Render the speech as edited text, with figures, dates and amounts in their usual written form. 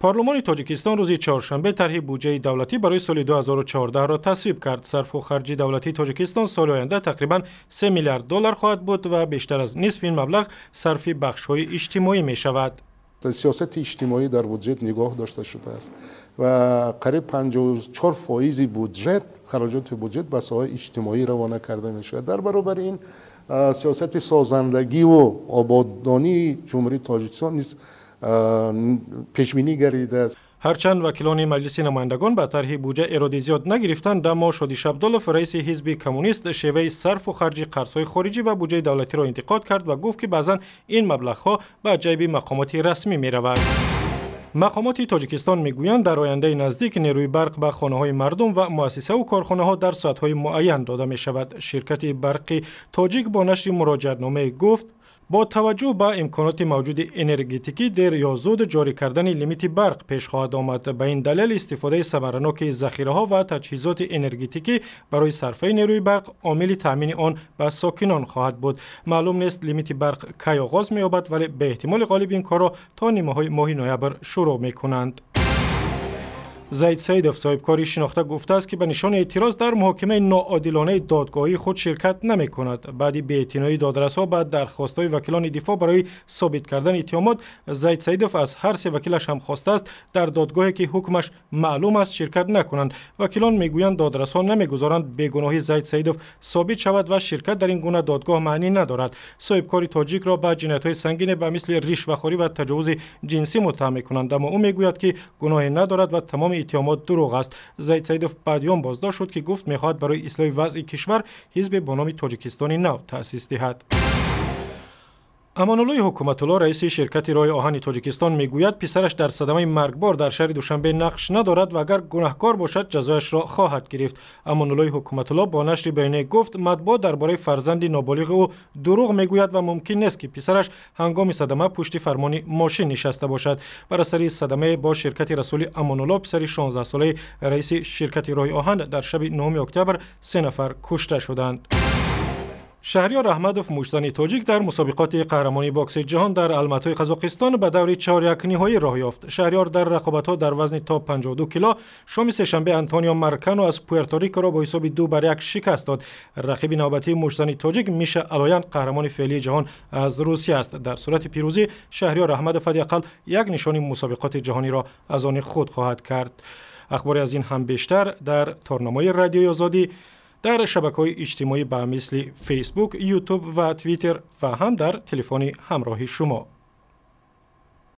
Парлумони Тоҷикистон рӯзи чоршанбе тарҳи буҷаи давлатӣ барои соли 2014-ро тасвиб кард. Сарфу харҷи давлатии Тоҷикистон соли оянда тақрибан 3 миллиард доллар хоҳад буд ва бештар аз нисфи ин маблағ сарфи бахшҳои иҷтимоӣ мешавад. Сиёсати иҷтимоӣ дар буҷет нигоҳ дошта шудааст ва қариб 54% буҷет, хароҷоти буҷет ба соҳаи иҷтимоӣ равона карда мешавад. Дар баробари ин сиёсати созандагиву ободонии Ҷумҳурии Тоҷикистон низ пешбинӣ гардидааст. Ҳарчанд вакилони Маҷлиси намояндагон ба тарҳи буҷа эроди зиёд нагирифтанд, аммо Шоди Шабдолов, раиси ҳизби коммунист, шеваи сарфу харҷи қарзҳои хориҷӣ ва буҷаи давлатиро интиқод кард ва гуфт, ки баъзан ин маблағҳо ба ҷайби мақомоти расмӣ меравад. Мақомоти Тоҷикистон мегӯянд, дар ояндаи наздик нерӯи барқ ба хонаҳои мардум ва муассисаву корхонаҳо дар соатҳои муайян дода мешавад. Ширкати барқи Тоҷик бо нашри муроҷиатномае гуфт, бо таваҷҷӯҳ ба имконоти мавҷуди энергетикӣ дер ё зуд ҷорӣ кардани лимити барқ пеш хоҳад омад. Ба ин далел истифодаи самараноки захираҳо ва таҷҳизоти энергетикӣ барои сарфаи нерӯи барқ омили таъмини он ба сокинон хоҳад буд. Маълум нест, лимити барқ кай оғоз меёбад, вале бе эҳтимоли ғолиб ин корро то нимаҳои моҳи ноябр шурӯъ мекунанд. Заид Саидов, соҳибкори шинохта, гуфтааст, ки ба нишони эътироз дар муҳокимаи ноодилонаи додгоҳии худ ширкат намекунад. Баъди беэътиноии додрасҳо ба дархостҳои вакилони дифоъ барои собит кардани иттиҳомот, Заид Саидов аз ҳар се вакилаш ҳам хостааст, дар додгоҳе, ки ҳукмаш маълум аст, ширкат накунанд. Вакилон мегӯянд, додрасҳо намегузоранд бегуноҳии Заид Саидов собит шавад ва ширкат дар ин гуна додгоҳ маънӣ надорад. Соҳибкори тоҷикро ба ҷиноятҳои сангине ба мисли ришвахорӣ ва таҷовузи ҷинсӣ муттаҳам мекунанд, аммо ӯ мегӯяд, ки гуноҳе надорад ва тамоми иттиҳомот дурӯғ аст. Заид Саидов баъди он боздошт шуд, ки гуфт, мехоҳад барои ислоҳи вазъи кишвар ҳизбе бо номи Тоҷикистони нав таъсис диҳад. Амонуллои Ҳукуматулло, раиси ширкати роҳи оҳани Тоҷикистон, мегӯяд, писараш дар садамаи маргбор дар шаҳри Душанбе нақш надорад ва агар гунаҳкор бошад, ҷазояшро хоҳад гирифт. Амонуллои Ҳукуматулло бо нашри баёние гуфт, матбуот дар бораи фарзанди ноболиғи ӯ дурӯғ мегӯяд ва мумкин нест, ки писараш ҳангоми садама пушти фармони мошин нишаста бошад. Бар асари садамае бо ширкати Расули Амонулло, писари 16-солаи раиси ширкати роҳи оҳан, дар шаби 9 октябр се нафар кушта шуданд. Шаҳриёр Аҳмадов, муштзани тоҷик, дар мусобиқоти қаҳрамонии бокси ҷаҳон дар Алматои Қазоқистон ба даври чорякниҳоӣ роҳ ёфт. Шаҳриёр дар рақобатҳо дар вазни то 52 кило шоми сешанбе Антонио Маркано аз Пуэрторикоро бо ҳисоби 2-1 шикаст дод. Рақиби навбатии муштзани тоҷик Миша Алоян, қаҳрамони феълии ҷаҳон аз Русия аст. Дар сурати пирӯзӣ Шаҳриёр Аҳмадов ҳадди ақал як нишони мусобиқоти ҷаҳониро аз они худ хоҳад кард. Ахбори аз ин ҳам бештар дар торнамои Радиои Озодӣ, дар шабакаҳои иҷтимоӣ ба мисли Фейсбук, Ютуб ва Твиттер ва ҳам дар телефони ҳамроҳи шумо.